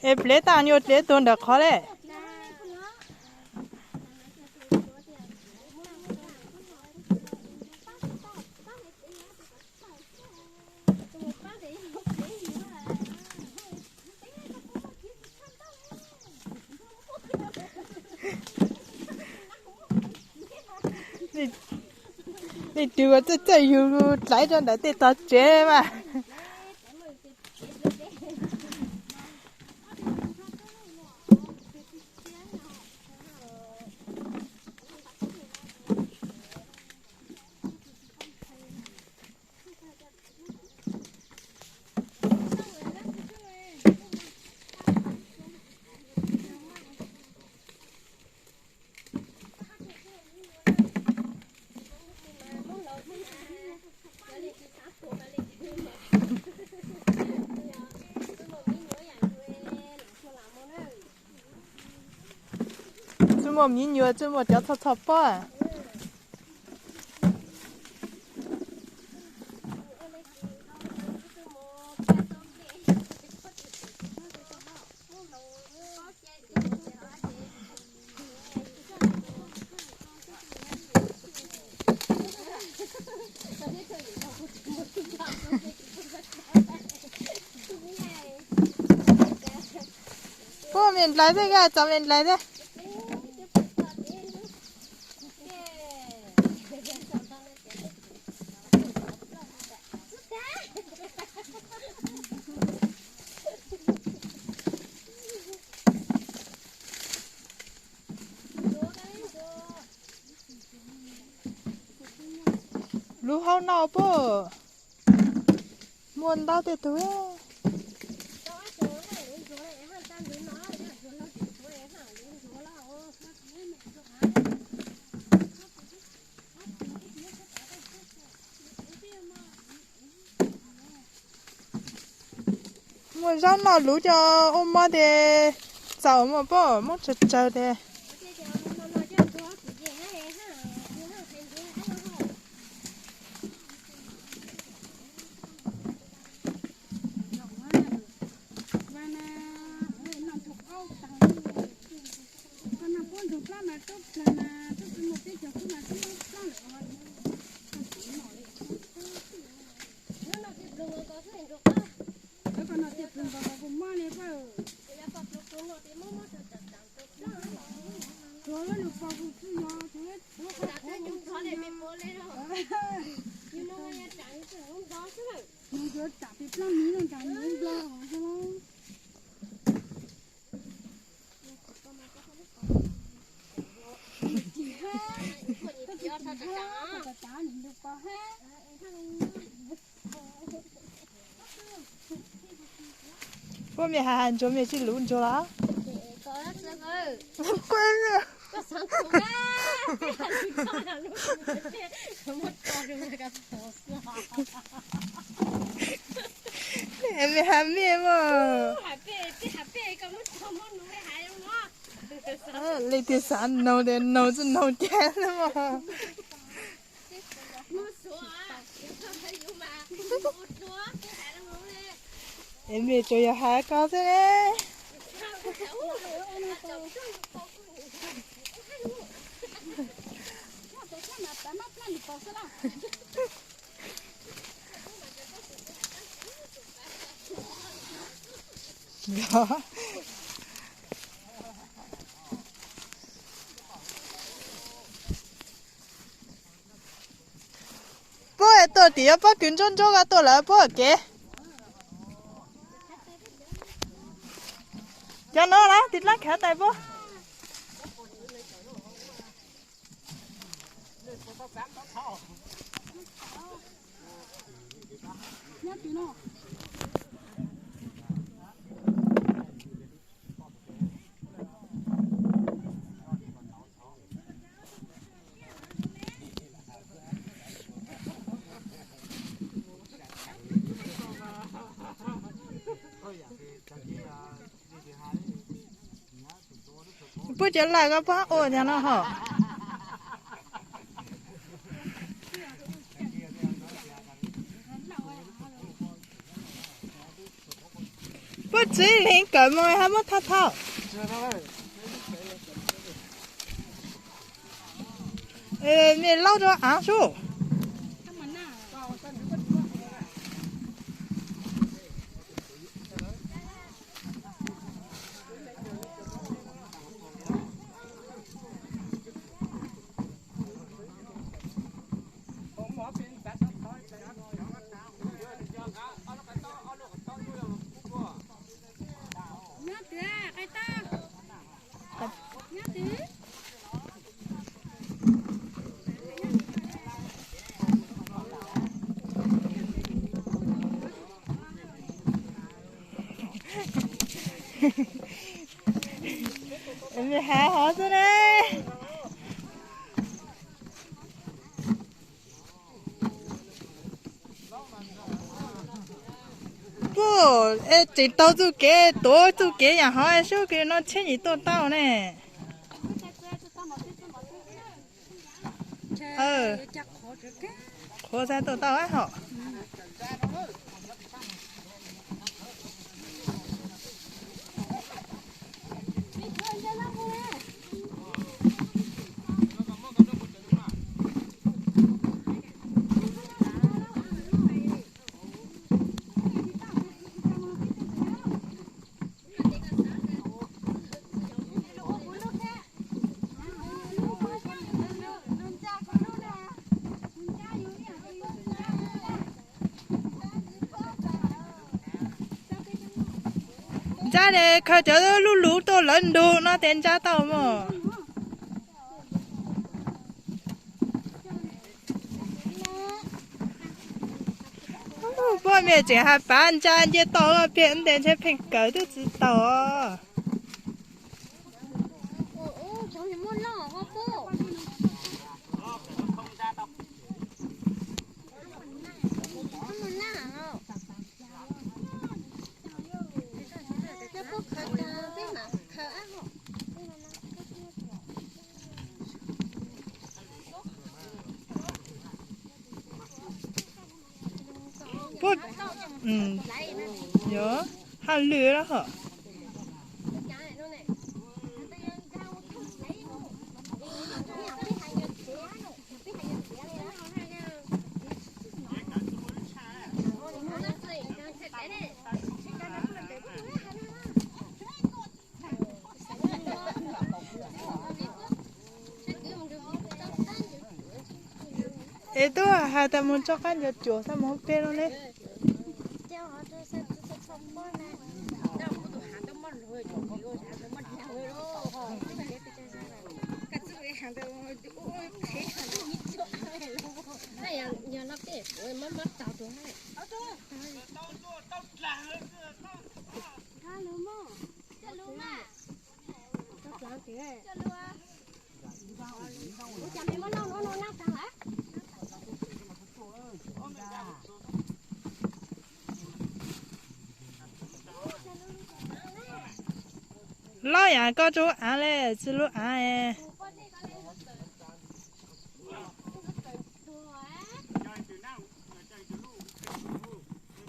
Es pleb tag nyuag pleb tuag ntawm qhov le. Leej twg ua txawj txawj yug dlaiv rau ntawm tej tog tsev mas. Txuj muaj miv nyuas, txuj muaj cov txho txho pob. Puab me nplais thiab, txaus me nplais thiab. Lub hauv no puab muaj ntau tej tug. Muaj zaub noj luv coj ua mov tes txaus mas puab muab tsawg tsawg tes. Puab mej has has ntsuag mej tsi luv ntsuag los? Mej has mej mas. Leej twg xav noog tes noog tsi noog cas mas. Es mej tsuas yog has koj xwb ne. Puab tuaj tim yuav pob kws ntsuab ntsuab ko tuaj lawm puab kev. Cov no lawm tim dlaab khav tais puab. Puab cov laj ko puab ua tiag no hos. Txiv leeg kawm mus ho muab thau thau. Niam laub rau av sub. Nws hav hov xwb ne. Puj, tseem taug txuj kev, tuav txuj kev yam hov sub kws no tsheb nyim tuaj tau ne. Qhuav xav tuaj tau hom. Ntsab ne, khaws cov lub lus tuaj lawv ntug no tes ntsab tau mog. Poj niam tseem has pav ntsab nce toj pliag ntes ntshe pheej kawm twb tsis tau. Puab, yog haj lwm lawm hos. Es tub has tas mus tso qaab ncuav cuam xwb mus peg lug ne. Laub yam koj rub aav le, tsi lub aav.